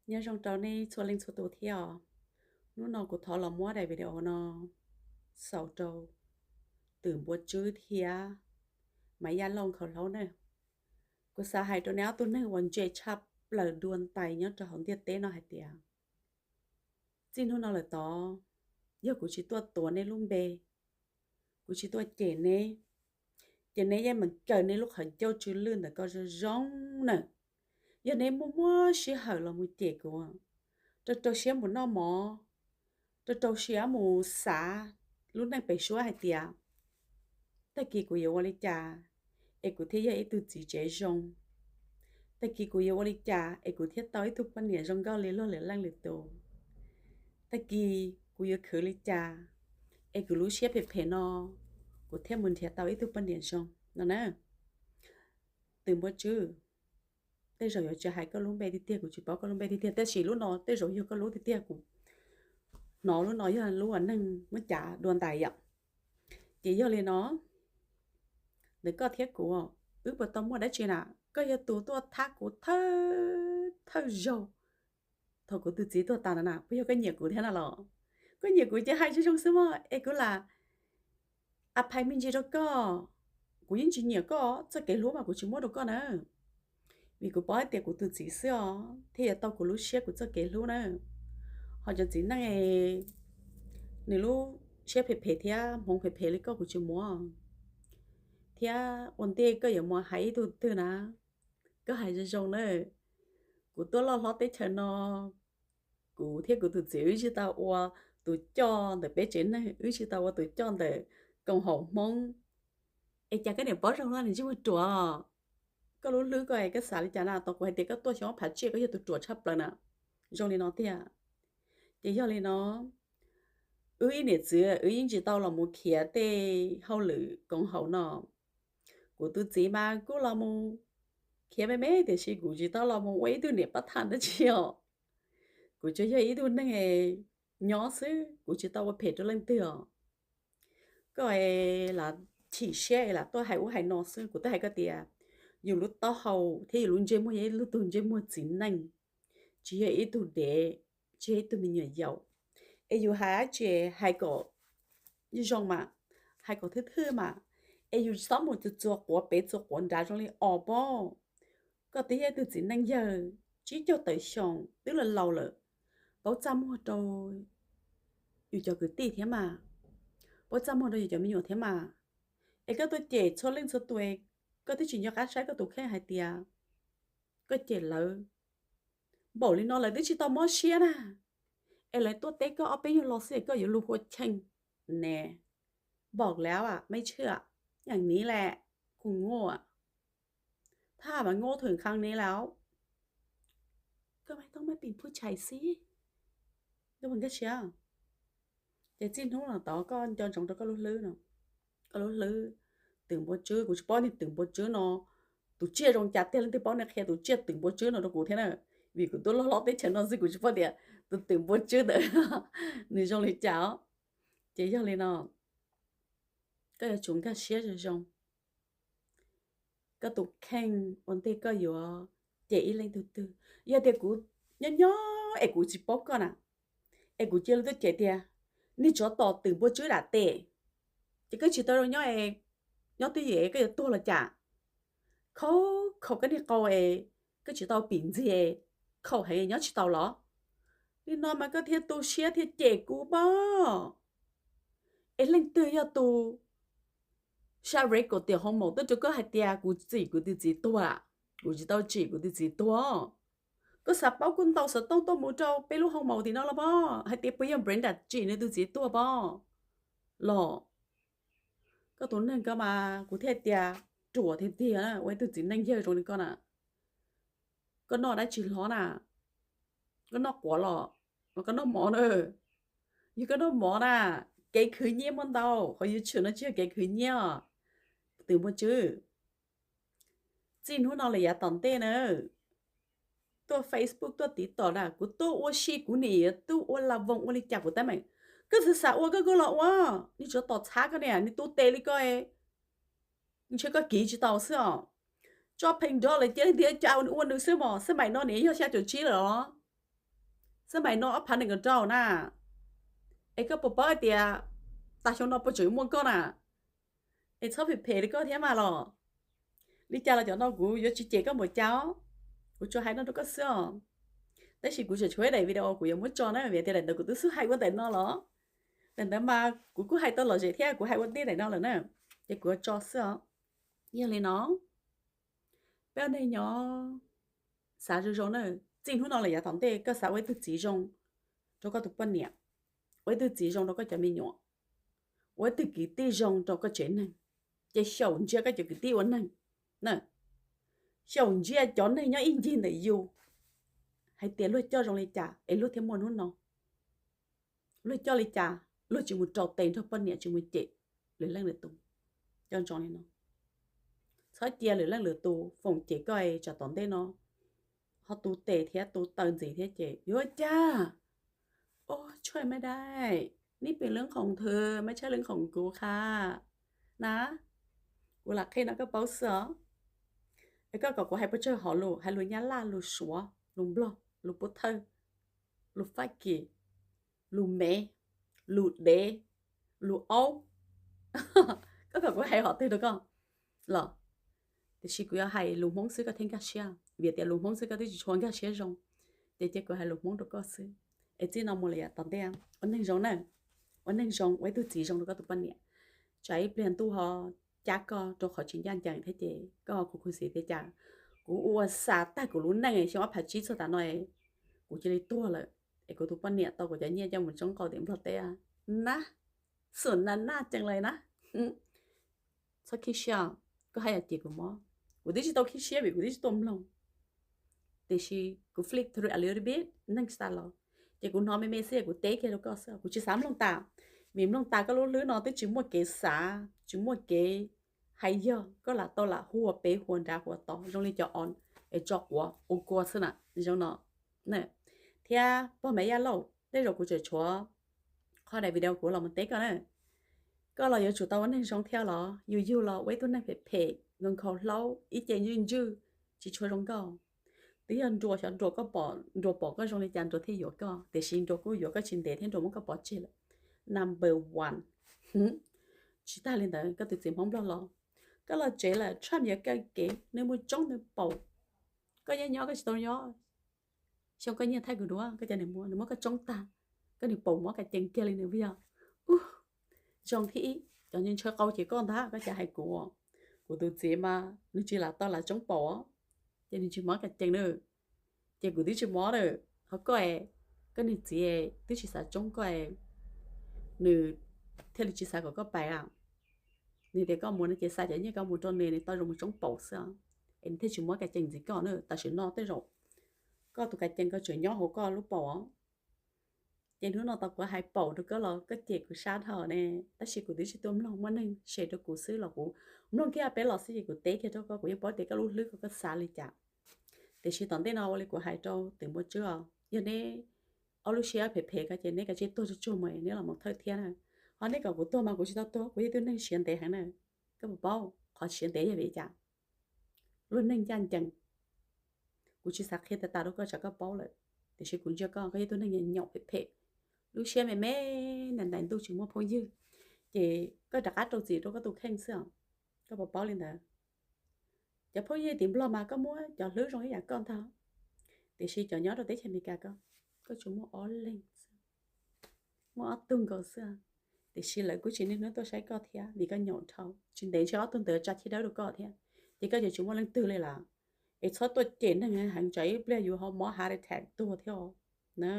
Nyob zoo rau nej txhua leej txhua tus thiab os. Hnub no kuv thov los muab daim video no xaus rau Twm Npua Tswb thiab Maiv Yaj Lauj nkhaus hlaub na. Kuv xav hais rau nej ob tug neeg uas ntse tshaj plaws dua ntais nyob rau hauv ntiaj teb no hais tias, txij hnub no lawm tod, yog kuv tsis tuaj tuav nej lub npe, kuv tsis tuaj cem neb, ces neb yeej meem kaw nej lub qhov ncauj tsw lwj ntawm ko zoo zoo na. Yog neb muaj muaj sij hawm los mus cem kuv, rau rau siab mus noj mov, rau rau siab mus xav lub neej pem suab hais tias, tag kis kuv yuav ua li cas es kuv thiaj yog ib tug txiv tsev zoo? Tag kis kuv yuav ua li cas es kuv thiaj tau ib tug poj niam zoo nkauj li luag lwm leej lwm tus? Tag kis kuv yuav khwv li cas es kuv lub siab phem phem no kuv thiaj mus nrhiav tau ib tug poj niam zoo no na? Twm Npua Tswb, tej zaum yuav tsis hais koj lub npe tiag tiag, kuv tsis paub koj lub npe tiag tiag, tab sis lub no tej zaum yog koj lub tiag tiag, kuv hnov lub no yog lub uas neeg muab cav dua ntais yom. Ces yog li no, ntawm koj thiab kuv, wb puas tau muaj dab tsi na? Koj yog tus tuaj thab kuv thawj thawj zaug thaum kuv tus txiv tuag tas na, puas yog koj nyiam kuv thiab na los? Koj nyiam kuv ces hais zoo zoo xwb mog, es kuv lam a phais me ntsis rau koj. Kuv yeej tsis nyiam koj, txoj kev hlub mas kuv tsis muab rau koj na, vim kuv paub hais tias kuv tus txiv xwb os thiaj yuav tau kuv lub siab kuv txoj kev hlub na. Ho cov txiv neej nws lub siab phem phem thiab hmoov phem phem li koj kuv tsis muab. Thiab ua ntej koj yuav mus hais ib tug twg na, koj hais zoo zoo na. Kuv tuaj loj hlob teb chaws no, kuv thiab kuv tus txiv wb tsis tau ua tus coj ntawm peb tsev neeg, wb tsis tau ua tus coj ntawm koom haum Hmoob. Es cas koj niam paub zoo no nws ntsej muag ruam? Koj lub hlwb koj es koj xav li cas na? Tau kuv hais tias koj tuaj xyov phav tsiaj koj yog tus ruam tshaj plaws na. Zoo li no tiag. Ces yog li no, wb ib niam txiv wb yeej tsis tau los mus khiav tej hauj lwm koom haum no. Kuv tus txiv mas kuj los mus khiav me me tiam sis kuv tsis tau los mus ua ib tug niam pab tham dab tsi os. Kuv tsuas yog ib tug neeg nyob xwb, kuv tsis tau ua phem rau leej twg os. Koj lam chim siab es lam tuaj hais ub hais no xwb. Kuv twb hais koj tias yus lub taub hau thiab yus lub ntsej muag yog ib lub tug ntsej muag txiv neej, tsis yog ib tug dev, tsis yog ib tug me nyuam yaus. Es yus hais dab tsi hais kom zoo mas, hais kom thwj thwj mas, es yus txhob mus txuas quav pem txuas quav nrad zoo li os pob. Koj twb yog ib tug txiv neej yawg tsib caug tawm xyoo twb laus laus lawm, paub txaj muag rau yus cov kwv tij thiab mas, paub txaj muag rau yus cov me nyuam thiab mas. Es koj tuaj cem txhua leej txhua tus, koj twb tsis nco qab saib koj tus kheej hais tias koj cem lawv npaum li no lawv twb tsis tau mob siab na. Es lawv tuaj teb koj ob peb nyuag lo xwb es koj yuav lug hua cheej ne. Npaum li mej tshwj, yeej niv lawm, kuv nyuaj, thaj mas nyuaj thwm nqhas niv lawm. Koj mas tau mej pim phuj tshais xib, koj nkag siab. Ces txij hnub no tod koj nco ntsoov rau koj lub hlwb no, koj lub hlwb Twm Npua Tswb. Kuv tsis paub niag Twm Npua Tswb no tus tsiaj zoo cas tiag, leej twg paub nej qhia tus tsiaj Twm Npua Tswb no rau kuv thiab na, vim kuv tuaj loj hlob teb chaws no xwb kuv tsis paub tias tus Twm Npua Tswb ntawd nws zoo li cas os. Ces yog li no, koj yuav tsum nkag siab zoo zoo. Koj tus kheej ua ntej koj yuav cem ib leej twg twg, yog tias kuv nyob nyob es kuv tsis paub koj na, es kuv cia li tuaj cem tias, niag tsov tom Twm Npua Tswb dam tes, ces koj tsis tau zoo nyob, nyob twj ywm koj yuav tuag los cas? Khaum khaum koj niag qau es koj tsis tau pim ntxiag, khaum heev nyob tsis tau los? Li no mas koj thiaj tu siab thiaj cem kuv pob. Es leej twg yog tus sab rev kaum tiam hoo maum tuaj rau koj hais tias kuv tsim kuv tus txiv tuag? Kuv tsis tau tsim kuv tus txiv tuag. Koj xav paub kuj ntaus xov tooj tuaj mus rau peb lub hoo maum tim no los pob, hais tias puas yog Brenda tsim nws tus txiv tuag pob los? Koj tus neeg ko mas kuv thiaj tias ruam tiag tiag ua ib tug txiv neej yawg zoo li koj na. Koj noj dab tsi hlob na? Koj noj quav los, koj noj mov na? Yog koj noj mov na, kev khwv nyiaj muaj ntau, qhov YouTube no tsis yog kev khwv nyiaj. Twm Npua Tswb, txij hnub no lawm yav tom ntej na, tuaj Facebook tuaj TikTok na, kuv tuaj ua si kuv niam yuav tuaj ua la voos ua li cas kuv teeb meem. Koj xav xav ua koj koj los ua, niag tsov tom txhab koj niam, nws tu tes li koj, ntshe koj kiv tsis tau xwb os. Tso pheej nrov lawm cia li ntiav cas ua nws xwb mos, xab maim no niam yog xya caum tsib lawm os. xab mais no ob phav nees nkaum rau na. Es koj puas paub hais tias tas xyoo no puas tseem muaj koj na? Es txhob phem phem li koj thiab mas los. Li cas los cov no kuv yuav tsis cem koj npaum cas os. Kuv tsuas hais no rau koj xwb os. Tab sis kuv tseem tshuav ib daim video kuv yuav muab tso na, vim tias daim ntawd kuv twb xub hais ua ntawm no los. Daim ntawd mas kuv kuj hais tau lom zem thiab kuv hais ua ntej daim no lawm na, ces kuv yuav tso xwb os. Yog li no, peb ua neeg nyob xav zoo zoo na. Txij hnub no lawm yav tom ntej koj xav ua ib tug txiv zoo rau koj tus poj niam, ua ib tug txiv zoo rau koj cov me nyuam, ua ib tug kwv tij zoo rau koj tsev neeg, ces xyaum ntsia koj cov kwv tij ua neeg na. Xyaum ntsia cov neeg nyob ib ncig ntawm yus hais tias luag coj zoo li cas es luag thiaj muaj hnub no. Luag coj li cas luag tsis mus rau tes nrog poj niam, tsis mus cem lwm leej lwm tus. Coj ntsoov li no, txhob cia lwm leej lwm tus foom cem koj es tsam tom ntej no ho tu tes thiab tu taw ntxiv thiab ces yuav ua cas. Ua tshuaj maiv dai, neb pem lub khoom thw maiv tshaib lub khoom kuv qha na. Kuv lam qhia no koj paub xwb os. Es koj kom kuv hais puas tsawg hom lus, hais lus Nyab Laj, lus Suav, lus Nplog, lus Pub Thawj, lus Fab Kis, lus Mev, lus Dev, lus Aub. Koj kom kuv hais hom twg rau koj los? Tiam sis kuv yuav hais lus Hmoob xwb koj thiaj nkag siab, vim tias lus Hmoob xwb koj twb tsis tshua nkag siab zoo. Ces cia kuv hais lus Hmoob rau koj xwb. Es txij no mus lawm yav tom ntej ua neeg zoo na, ua neeg zoo, ua ib tug txiv zoo rau koj tus poj niam. Tsam ib pliag ntuj ho cab koj rau qhov tsis ncaj ncees thiab ces koj khuv khuv xim tias cas kuv ua xav tag kuv lub neej xyoo ob phav tsib txog tav no kuv cia li tuag lawm, es kuv tus poj niam tau kuv cov nyiaj coj mus tsoob qau tim Nplog teb na. Xum na na cees lawm na. Txhob khib siab, koj haj yam cem kuv mob. Kuv twb tsis tau khib siab vim kuv twb tsis tuaj mloog. Tiam sis kuv flip through a little bit neeg xav los, ces kuv hnov me me xwb kuv teb kiag rau koj xwb, kuv tsis xav mloog tas. Vim mloog tas koj lub hlwb no twb tsis muaj kev xav, tsis muaj kev hais yog koj lam tau lam huas pem huas nrad huas tod zoo li cov o es tso quav ua kua xwb na zoo no. Thiab pog Maiv Yaj Lauj, tej zaum kuv tseem tshuav qhov daim video kuv los mus teb koj na. Koj los yuav tsum tau ua neeg zoo thiab los yus yug los ua ib tug neeg phem phem, nkhaus nkhaus hlaub, ib ce ntswj ntswj, tsis tshua zoo nkauj. Twb yog nruas xyov nruas koj pom, nruas pom koj zoo li cas nruas thiaj yuav koj, tiam sis nruas kuj yuav koj tsis ntev thiab nruas muab koj pov tseg lawm. Number one. Tsis tag li ntawd koj tus txiv Hmoob Nplog los, koj los tsev lawm Trump yuav kaw kev, nws mus tsoob nws paum. Koj nyob nyob koj tsis tau nyob, xyoo koj nyiag thaij kuv dua, koj cov niag muam nws muab koj tsoob tag, koj niag paum mob kas cees kiag li nws puas yog? Ub, zoo thiab ib, cov ntshaw qau ces koj ntag, koj cas hais kuv. Kuv tus txiv mas nws tsis lam tau lam tsoob paum, ces nws tsis mob kas cees na. Ces kuv twb tsis mob lawm, ho koj es, koj niag txiv twb tsis xav tsoob koj es nws thiaj li tsis xav kom koj pais a. Nws tias koj mus no ces xa cov nyiaj koj mus rau nws, nws tau zoo mus tsoob paum xwb, es nws thiaj tsis muab kas cees ntxiv koj na. Tam sim no tej zaum koj tus kas cees koj tseem nyob hauv koj lub paum os. Ces hnub no tau kuv hais paum rau koj los koj cem kuv sab dhau ne, tab sis kuv twb tsis tuaj mloog, muaj neeg share rau kuv xwb los kuv mloog kiag peb los xwb ces kuv teb kiag rau koj, kuv yeej paub tias koj lub hlwb koj xav li cas. Tiam sis tom ntej no ua li kuv hais rau twm npua tswb os, yog neb ob lub siab phem phem ko ces neb kav tsij tuag tsuag tsuag mus neb los mus thawj thiab na. Ho neb kom kuv tuag mas kuv tsis tau tuag, kuv yog ib tug neeg siav ntev heev na. Koj puas paub qhov siav ntev yog vim li cas? Luag neeg ncaj ncees. Kuv tsis xav qhia tas tas rau koj tsam koj paub lawm, tiam sis kuv ntsia koj, koj yog ib tug neeg nyaum phem phem, lub siab me me, ntais ntais ntuj tsis muaj phooj ywg, ces koj rov qab rau txim rau koj tus kheej xwb os. Koj puas paub li ntawd? Cov phooj ywg tim Nplog mas koj muab cov hlwb zoo ib yam koj ntag, tiam sis cov nyob rau teb chaws Amelikas ko, koj tsuas muaj ob leeg xwb, muaj ob tug nkaus xwb. Tiam sis lawv kuj tsis niaj hnub tuaj saib koj thiab vim koj nyaum dhau, tsis ntev ntshe ob tug ntawd tsa chij dawb rau koj thiab, ces koj ces tsis muaj leej twg li lawm. Es txhob tuaj cem neeg heev tsam ib pliag yus ho mob heart attack tuag thiab os na.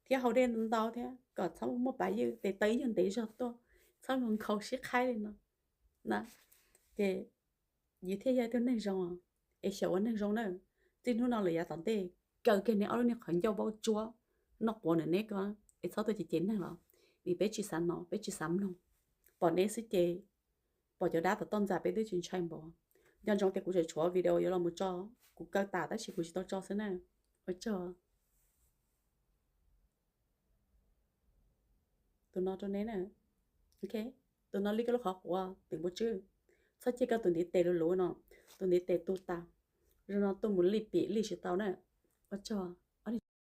Thiab haus dej ntau thiab kom txhob muaj pas ywj, tes taw ib nyuag ntev zog tuaj, txhob nkhaus sib qhaib li no na. Ces yus thiaj yog ib tug neeg zoo, es xyaum ua neeg zoo na. Txij hnub no lawm yav tom ntej, kaw kiag neb ob lub niag qhov ncauj vaub tsuab noj quav ntawm neb ko, es txhob tuaj cem cem neeg los, vim peb tsis xav hnov, peb tsis xav mloog. Pom neb xwb ces pom cov dab tom toj ntxas peb twb tsis ntshai npaum. Nco ntsoov tias kuv tseem tshuav video yuav los mus tso, kuv kaw tas tab sis kuv tsis tau tso xwb na. Ua tsaug. Tus no rau neb na. Ok, tus no li koj lub qhov quav twm npua tswb. Txhob cia koj tus ntiv tes luv luv no, tus ntiv tes tu tas. Zoo no tuaj mus lij pim lij tsis tau na. Ua tsaug.